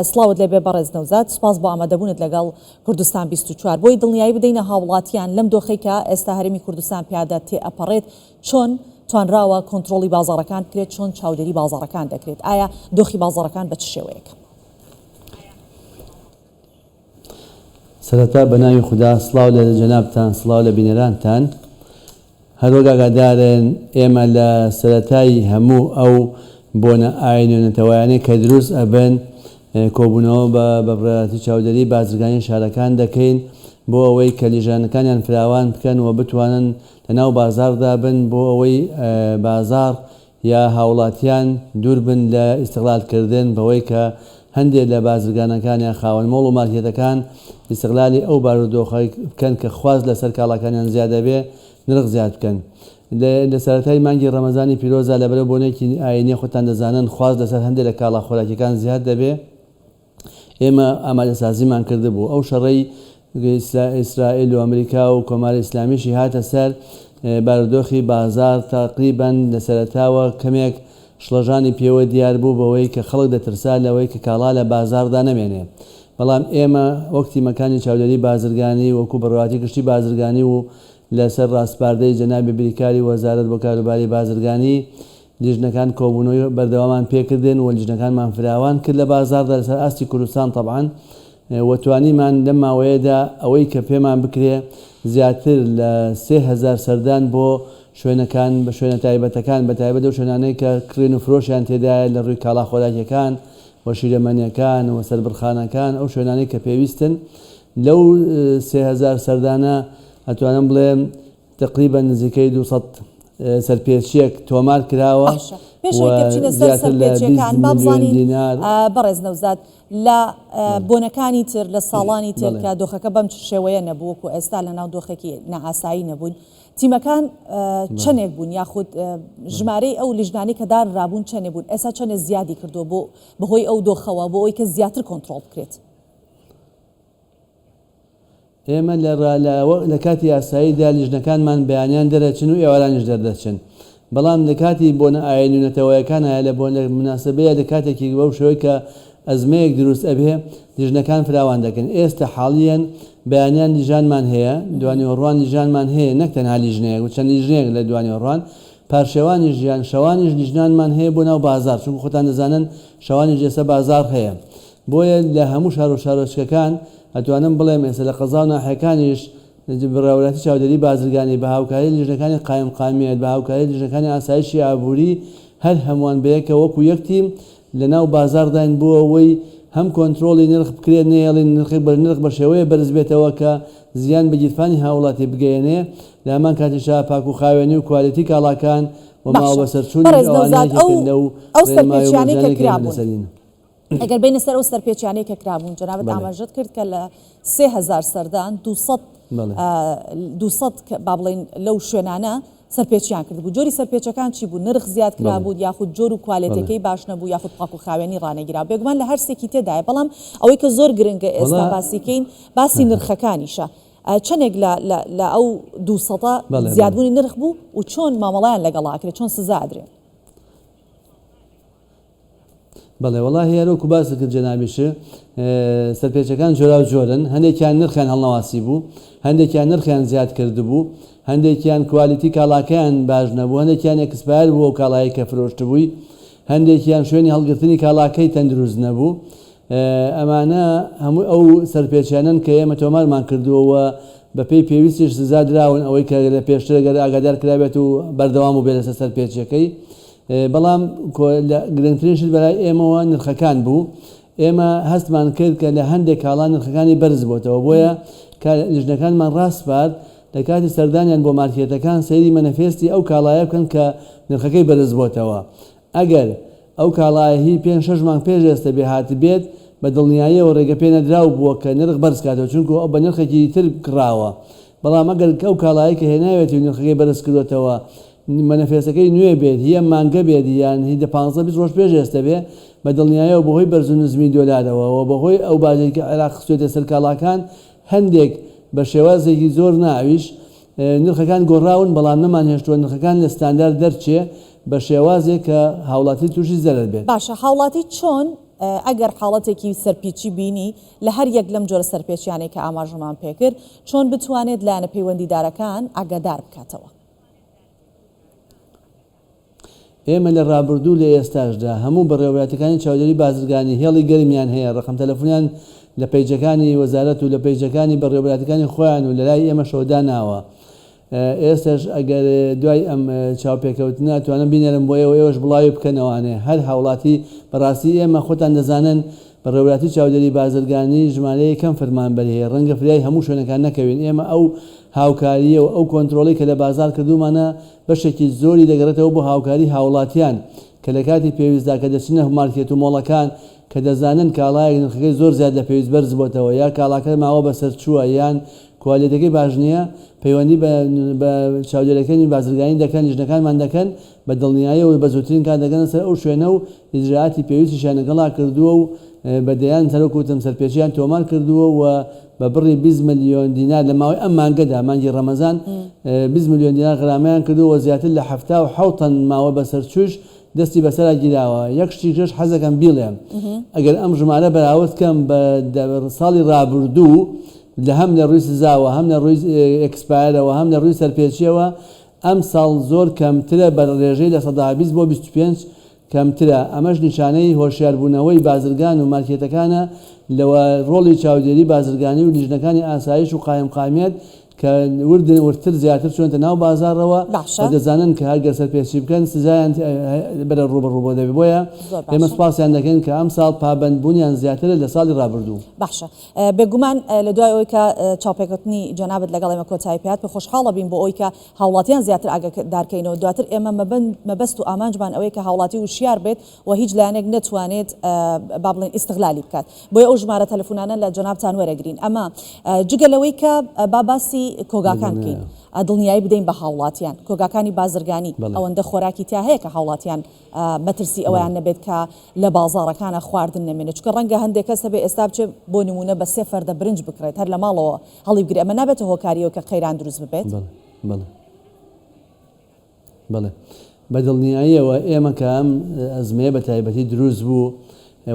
سڵاوت لێبێ بەڕێز نەوزاد، سوپاس بۆ ئامادەبوونت لەگەڵ کوردستان 24. بۆی دڵنیایی بدەینە هاوڵاتیان لەم دۆخەی کە ئێستا هەرێمی کوردستان پیادا تێئەپەڕێت چۆن توانراوە کۆنترۆڵی بازاڕەکان بکرێت، چۆن چاودێری بازاڕەکان دەکرێت، ئایا دۆخی بازاڕەکان بە چ شێوەیەکە؟ سەرەتا بە ناوی خودا سڵاو لە جەنابتان سڵاو لە بینەرانتان. هەروەک ئاگادارن ئێمە لە سەرەتای هەموو ئەو بۆنە ئاینی و نەتەوەیانەی کە دروست ئەبن کۆبوونەوە بە بەڕێوەبەرایەتی چاودێری بازرگانی شارەکان دەکەین بۆ ئەوەی کە لیژنەکانیان فراوان بکەن و بتوانن لە ناو بازاڕدا بن بۆ ئەوەی بازاڕ یا هاوڵاتیان دوور بن لە ئیستغلال کردن بەوەی کە هەندێ لە بازرگانەکان یان خاوەن مۆڵ و مارکێتەکان ئیستغلالی ئەو بارودۆخە بکەن کە خواست لەسەر کاڵاکانیان زیاد دەبێ نرخ زیاد بکەن. لە سەرەتای مانگی ڕەمەزانی پیرۆزدا لەبەرئەو بۆنەیەکی ئاینیە خۆتان دەزانن خواست لەسەر هەندێ لە کاڵا خۆراکیەکان زیاد دەبێ، ئێمە ئامادەسازیمان کردبوو. ئەو شەڕەی ئیسرائیل و ئەمریکا و کۆماری ئیسلامیشی هاتە سەر، بارودۆخی بازاڕ تەقریبەن لە سەرەتاوە کەمێک شڵەژانی پێوە دیار بوو بەوەی کە خەڵک دەترسا لەوەی کە کاڵا لە بازاڕدا نەمێنێ. بەڵام ئێمە وەک تیمەکانی چاودێری بازرگانی، وەکوو بەڕێوەبەرایەتی گشتی بازرگانی و لەسەر ڕاسپاردەی جەنابی بریکاری وەزارەت بۆ کاروباری بازرگانی، لیژنەکان کۆبوونەوەی بەردەوامان پێکردن و لیژنەکانمان فراوان کرد لە بازاڕدا لەسەر ئاستی کوردستان تەبعەن و توانیمان لەم ماوەیەدا ئەوەی کە پێمان بکرێ زیاتر لە 3000 سەردان بۆ شوێنەکان بە شوێنە تایبەتەکان بە تایبەت ئەو شوێنانەی کە کڕین و فرۆشیان تێدایە لە ڕووی کاڵا خۆراکیەکان و شیرەمەنیەکان و سەربڕخانەکان ئەو شوێنانەی کە پێویستن لەو 3000 سەردانە ئەتوانم بڵێم تەقریبەن نزیکەی 200 سەرپێچییەک تۆمار کراوە باشە پێش و ئەوەی کە بچینە سەر زیاتر لە 20 سەرپێچیەکان با ملیۆن بزانین دینار بەڕێز نەوزاد لە بۆنەکانی تر لە ساڵانی تر بەڵێ. کە دۆخەکە بەم شێوەیە نەبوو وەکو ئێستا لە ناو دۆخێکی نائاسایی نەبووین تیمەکان چەندێک بوون یاخود ژمارەی ئەو لیژنانەی کە دانرابوون چەندێک بوون ئێستا چەندێک زیادی کردووە بۆ بەهۆی ئەو دۆخەوە بۆ ئەوەی کە زیاتر کۆنترۆڵ بکرێت؟ ئێمە لە لە کاتی ئاساییدا لیژنەکانمان بەیانیان دەرەچن و ئێوارانیش دەردەچن، بەڵام لە کاتی بۆنە ئایینی و نەتەوەیەکانا یا لە بۆنە موناسەبەیە لە کاتێکی بەو شێوەی کە ئەزمەیەک دروست ئەبێ لیژنەکان فراوان دەکەن. ئێستە حاڵیەن بەیانیان لیژانمان هەیە، دوانیوەڕوان لیژانمان هەیە نەک تەنها لیژنەیەک و چەند لیژنەیەک لە دوانیوەڕوان، پارشێوانیش یان شەوانیش لیژنانمان هەیە بۆ ناو بازاڕ، چونکە خۆتان دەزانن شەوانیش ئێستە بازاڕ هەیە. بۆیە لە هەموو شارو شارۆچکەکان ئەتوانم بڵێم ئێستا لە قەزاو ناحیەکانیش بەڕێوەبەرایەتی چاودێری بازرگانی بە هاوکاری لیژنەکانی قایمقامیەت بە هاوکاری لیژنەکانی ئاسایشی ئابوری هەر هەمووان بەیەکەوە وەکو یەک تیم لە ناو بازاڕداین بۆ ئەوەی هەم کۆنترۆڵی نرخ بکرێت نەیەڵین نرخێک بەر نرخ بە شێوەیە بەرز بێتەوە کە زیان بە گیرفانی هاوڵاتی بگەیەنێ لە هەمان کاتیشا پاک و خاوێنی و کوالێتی کاڵاکان و ماوە باشە بەسەرچوونیش بەڕێز ئەوانە نەوزاد ئەو یەکێکن لەو ئەو ڕێنمای و سەرپێچیانەی کە مەرجانەی کە ئێمە کرابوون لەسەرین. ئەگەر بینە سەر ئەو سەرپێچیانەی کە کرابوون جەنابت ئاماژەت کرد کە لە 3000 سەردان 200 200 با بڵێین لەو شوێنانە سەرپێچیان کردبوو جۆری سەرپێچەکان چی بوو نرخ زیاد کرابوو یاخود جۆر و کوالێتەکەی باش نەبوو یاخود پاک و خاوێنی ڕانەگیرا بێگومان لە هەرسێکی تێدایە بەڵام ئەوەی کە زۆر گرنگە ئێستا باسیکەین باسی نرخەکانیشە چەندێک لە ئەو دووسەدە زیادبوونی نرخ بوو و چۆن مامەڵیان لەگەڵا کرێت چۆن سزا ئەدرێن؟ بەڵێ وەڵاهی هەر وەکو باست کرد جەنابیش سەرپێچەکان جۆراو جۆرن هەندێکیان نرخیان هەڵنەواسی بوو هەندێکیان نرخیان زیاد کردبوو هەندێکیان quality کاڵاکەیان باش نەبوو هەندێکیان expire بوو ئەو کاڵایەی کە فرۆشتبووی هەندێکیان شوێنی هەڵگرتنی کاڵاکەی تەندروست نەبوو ئەمانە هەموو ئەو سەرپێچیانەن کە ئێمە تۆمارمان کردووە و بەپێی پێویستیش سزا دراون ئەوەی کە لە پێشتر گەر ئاگادار کرابێت و بەردەوام بووبێت لەسەر سەرپێچیەکەی بەڵام گرنگترین شت بەلای ئێمەوە نرخەکان بوو، ئێمە هەستمان کرد کە لە هەندێک کاڵا نرخەکانی بەرز بۆتەوە، بۆیە لیژنەکانمان ڕاسپارد لە کاتی سەردانیان بۆ مارکێتەکان سەیری مەنەفێستی ئەو کاڵایە بکەن کە نرخەکەی بەرز بۆتەوە، ئەگەر ئەو کاڵایە هی پێنج شەش مانگ پێش ئێستە بێ هاتبێت بە دڵنیاییەوە ڕێگە پێنەدراو بووە کە نرخ بەرز کاتەوە چونکو ئەو بە نرخێکی تر کڕاوە، بەڵام ئەگەر ئەو کاڵایەی کە هێناوێتی و نرخەکەی بەرز کردۆتەوە مەنەفێستەکەی نوێ بێت، هی ئەم مانگە بێت یان هی دە پانزە 20 ڕۆژ پێش ئێستە بێ، بە دڵنیایەوە بەهۆی بەرز و نزمی دۆلارەوە و بەهۆی ئەو باجەی کە عێراق خستوویەتە سەر کاڵاکان، هەندێک، بە شێوازێکی زۆر نا ئەویش، نرخەکان گۆڕاون، بەڵام نەمانهێشتووە نرخەکان لە ستاندارد دەرچێ بە شێوازێک کە هاوڵاتی تووشی زەرەر بێت. باشە هاوڵاتی چۆن ئەگەر حاڵەتێکی سەرپیچی بینی لە هەر یەک لەم جۆرە سەرپێچیانەی کە ئاماژەمان پێکرد، چۆن بتوانێت لایەنە پەیوەندیدارەکان ئاگادار بکاتەوە؟ ئێمە لە ڕابردوو و لە ئێستاشدا هەموو بەڕێوەبەرایەتیەکانی چاودێری بازرگانی هێڵی گەرمیان هەیە ڕەقەم تەلەفونیان لە پەیجەکانی وەزارەت و لە پەیجەکانی بەڕێوەبەرایەتیەکانی خۆیان و لەلای ئێمەشەوە داناوە ئێستاش ئەگەر دوای ئەم چاوپێکەوتنە ئەتوانم بینێرم بۆ ئێوە ئێوەش بڵاوی بکەنەوانێ هەر هاوڵاتی بەڕاستی ئێمە خۆتان دەزانن بەڕێوەبەرایەتی چاودێری بازرگانی ژمارەیەکی کەم فەرمانبەری هەیە ڕەنگە فریای هەموو شوێنەکان نەکەوین ئێمە ئەو هاوکارییە و ئەو کۆنترۆڵەی کە لە بازاڕ کردوومانە بەشێکی زۆری دەگەڕێتەوە بۆ هاوکاری هاوڵاتیان کە لە کاتی پێویستدا کە دەچنە مارکێت و مۆڵەکان کە دەزانن کاڵایەک نرخەکەی زۆر زیاد لە پێویست بەرزبۆتەوە یا کاڵاکە ماوە بەسەرچووە یان کوالێتەکەی باش نییە پەیوەندی بە بە چاودێرەکانی بازرگانی دەکەن لیژنەکانمان دەکەن بە دڵنیاییەوە بە زووترین کات دەگەنە سەر ئەو شوێنە و ئیجرائاتی پێویستیشیان لەگەڵا کردووە و بە دەیان سەرۆک وتم سەرپێچییان تۆمار کردووە و بە بڕی 20 ملیۆن دینار لە ماوەی ئەم مانگەدا، مانگی ڕەمەزان، 20 ملیۆن دینار غەرامەیان کردووە و زیاتر لە 77 تەن ماوە بەسەرچووش دەستی بەسەرا گیراوە. یەک شتیشش حەزەکەم بیڵێم، ئەگەر ئەم ژمارە بەراورد کەم بە ساڵی ڕابردوو، لە هەم لە ڕووی سزاوە، هەم لە ڕووی expire ەوە، هەم لە ڕووی سەرپێچییەوە، ئەمساڵ زۆر کەمترە بە ڕێژەی 20% بۆ 25 کەمترە، ئەمەش نیشانەی هۆشیاربوونەوەی بازرگان و مارکێتەکانە لە ڕۆڵی چاودێری بازرگانی و لیژنەکانی ئاسایش و قایمقامیەت کە ورد وردتر زیاتر چوونەتە ناو بازاڕەوە و دەزانن کە هەر گەر سەرپێچی بکەن سزایان بەرە ڕووبەڕوو بۆ دەبێت بۆیە ئێمە سوپاسیان دەکەین کە ئەمساڵ پابەندبوونیان زیاترە لە ساڵی ڕابردوو. باشە بێگومان لە دوای ئەوەی کە چاوپێکەوتنی جەنابت لەگەڵ ئێمە کۆتایی پێهات پێ خۆشحاڵەبین بۆ ئەوەی کە هاوڵاتیان زیاتر ئاگادارکەینەوە دواتر ئێمە مەبەست و ئامانجمان ئەوەیە کە هاوڵاتی وشیار بێت و هیچ لایەنێک نەتوانێت با بڵێن ئیستغلالی بکات بۆیە ئەو ژمارە تەلەفونانە لە جەنابتان وەرەگرین ئەمە جگە لەوەی کە با باسی کۆگاکان بکەین دڵنیایی بدەین بە هاوڵاتیان کۆگاکانی بازرگانی ئەوەندە خۆراکی تیا هەیە کە هاوڵاتیان مەترسی ئەوەیان نەبێت کە لە بازاڕەکانە خواردن نەمێنێت چونکە ڕەنگە هەندێک کەس هەبێ ئێستا بچێت بۆ نمونە بە سێ فەردە برنج بکڕێت هەر لە ماڵەوە هەڵیبگرێ ئەمە نابێتە هۆکاری ئەوەی کە قەیران دروست ببێت؟ بەڵێ بەڵێ بەڵێ بە دڵنیاییەوە ئێمە کە ئەم ئەزمەیە بە تایبەتی دروست بوو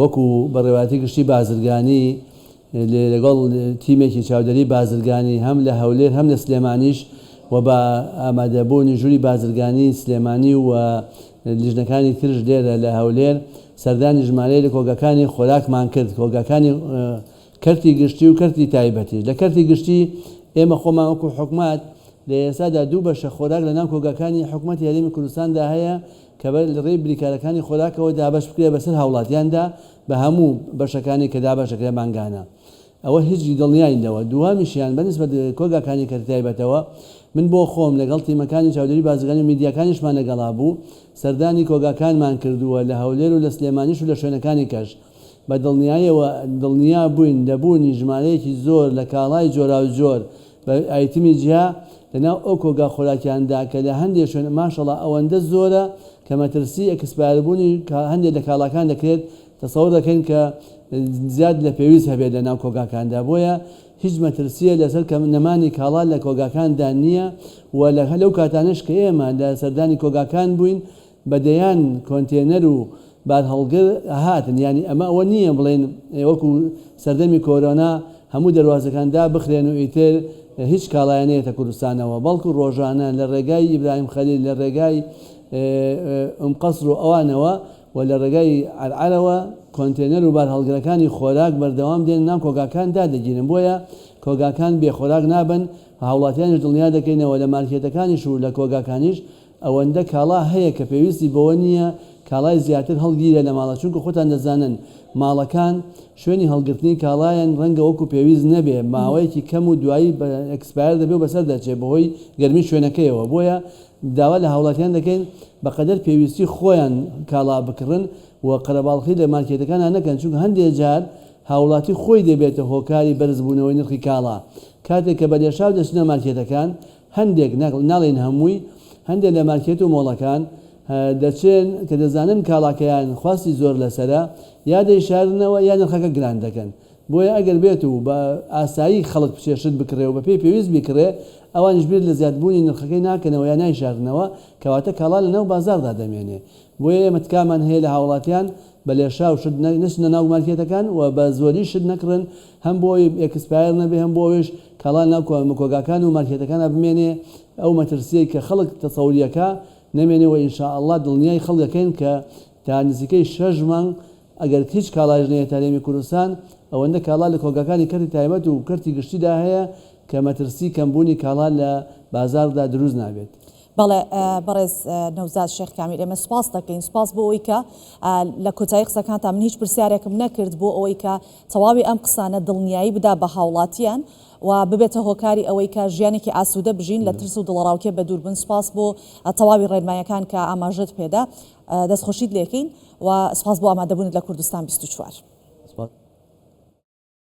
وەکو بەڕێوەبەرایەتی گشتی بازرگانی لەگەڵ تیمێکی چاودێری بازرگانی هەم لە هەولێر هەم لە سلێمانیش و بە ئامادەبوونی ژووری بازرگانی سلێمانی و لیژنەکانی ترش لێرە لە هەولێر سەردانی ژمارەیەک لە کۆگاکانی خۆراکمان کرد کۆگاکانی کەرتی گشتی و کەرتی تایبەتیش. لە کەرتی گشتی ئێمە خۆمان وەکو حکومەت لە ئێستادا دوو بەشە خۆراک لە ناو کۆگاکانی حکومەتی هەرێمی کوردستاندا هەیە کە بە ڕێی بریکارەکانی خۆراکەوە دابەش بکرێت بەسەر هاوڵاتیاندا بە هەموو بەشەکانی کە دابەش دەکرێت مانگانە ئەوە هیچ دڵنیاین لەوە. دووهەمیشیان بە نیسبەت کۆگاکانی کەرتی تایبەتەوە من بۆ خۆم لەگەڵ تیمەکانی چاودێری بازرگانی و میدیاکانیشمان لەگەڵا بوو سەردانی کۆگاکانمان کردووە لە هەولێر و لە سلێمانیش و لە شوێنەکانی کەش بە دڵنیایەوە دڵنیا بووین لە بوونی ژمارەیەکی زۆر لە کاڵای جۆراوجۆر بە ئایتمی جیا لە ناو ئەو کۆگا خۆراکیاندا کە لە هەندێ شوێن ماشەڵا ئەوەندە زۆرە کە مەترسی expire بوونی هەندێ لە کاڵاکان دەکرێت تەسەور دەکەین کە زیاد لە پێویست هەبێت لە ناو کۆگاکاندا بۆیە هیچ مەترسیە لەسەر کەم نەمانی کاڵا لە کۆگاکاندا نییە و لە لەو کاتانەش کە ئێمە لە سەردانی کۆگاکان بووین بە دەیان کۆنتێنەر و بارهەڵگر هاتن، یانی ئەمە ئەوە نییە بڵێین وەکو سەردەمی کۆرۆنا هەموو دەروازەکان دابخرێن و ئیتر هیچ کاڵایە نەیەتە کوردستانەوە، بەڵکو ڕۆژانە لە ڕێگای ئیبراهیم خەلیل، لە ڕێگای ئوم قەسر و ئەوانەوە و لە ڕێگای عەرعەرەوە کۆنتێنەر و بارهەڵگرەکانی خۆراک بەردەوام دێنە ناو کۆگاکان دادەگیرن، بۆیە کۆگاکان بێ خۆراک نابن و هاوڵاتیانیش دڵنیا دەکەینەوە لە مارکێتەکانیش و لە کۆگاکانیش ئەوەندە کاڵا هەیە کە پێویستی بەوە نییە کاڵای زیاتر هەڵگیرێ لە ماڵە چونکە خۆتان دەزانن ماڵەکان شوێنی هەڵگرتنی کاڵایان ڕەنگە وەکو پێویست نەبێ ماوەیەکی کەم و دوایی بە expire دەبێ و بەسەر دەچێ بەهۆی گەرمی شوێنەکەیەوە بۆیە داوا لە هاوڵاتیان دەکەین بەقەدەر پێویستی خۆیان کاڵا بکڕن و قەرەباڵخی لە مارکێتەکانا نەکەن چونکە هەندێ جار هاوڵاتی خۆی دەبێتە هۆکاری بەرزبوونەوەی نرخی کاڵا کاتێک کە بە لێشاو دەچنە مارکێتەکان هەندێک، ناڵێین هەمووی، هەندێک لە مارکێت و مۆڵەکان دەچن کە دەزانن کاڵاکەیان خواستی زۆر لەسەرە، یا دەیشارنەوە یا نرخەکە گران دەکەن. بۆیە ئەگەر بێت و بە ئاسایی خەڵک بچێ شت بکڕێ و بەپێی پێویست بیکڕێ، ئەوانیش بیر لە زیادبوونی نرخەکەی ناکەنەوە یا نایشارنەوە، کەواتە کاڵا لەناو بازاڕدا دەمێنێ. بۆیە ئێمە تکامان هەیە لە هاوڵاتیان بە لێشاو شت نەچنە ناو مارکێتەکان و بە زۆری شت نەکڕن هەم بۆ ئەوەی expire نەبێ هەم بۆ ئەوەیش کاڵا ناو کۆگاکان و مارکێتەکانا بمێنێ ئەو مەترسیەی کە خەڵک تەسەوری ئەکا نەمێنێ وە ان شاء اللە دڵنیای خەڵک ئەکەین کە تا نزیکەی شەش مانگ ئەگەر هیچ کاڵایش نەیەتە هەرێمی کوردستان ئەوەندە کاڵا لە کۆگاکانی کەرتی تایبەت و کەرتی گشتیدا هەیە کە مەترسی کەمبوونی کاڵا لە بازاڕدا دروست نابێت. بەڵێ بەڕێز نەوزاد شێخ کامیل ئێمە سوپاست دەکەین سوپاس بۆ ئەوەی کە لە کۆتایی قسەکانتا من هیچ پرسیارێکم نەکرد بۆ ئەوەی کە تەواوی ئەم قسانە دڵنیایی بدا بە هاوڵاتیان و ببێتە هۆکاری ئەوەی کە ژیانێکی ئاسوودە بژین لە ترس و دڵەڕاوکێ بەدوور بن سوپاس بۆ تەواوی ڕێنمایەکان کە ئاماژەت پێدا دەستخۆشیت لێکەین و سوپاس بۆ ئامادەبوونت لە کوردستان 24.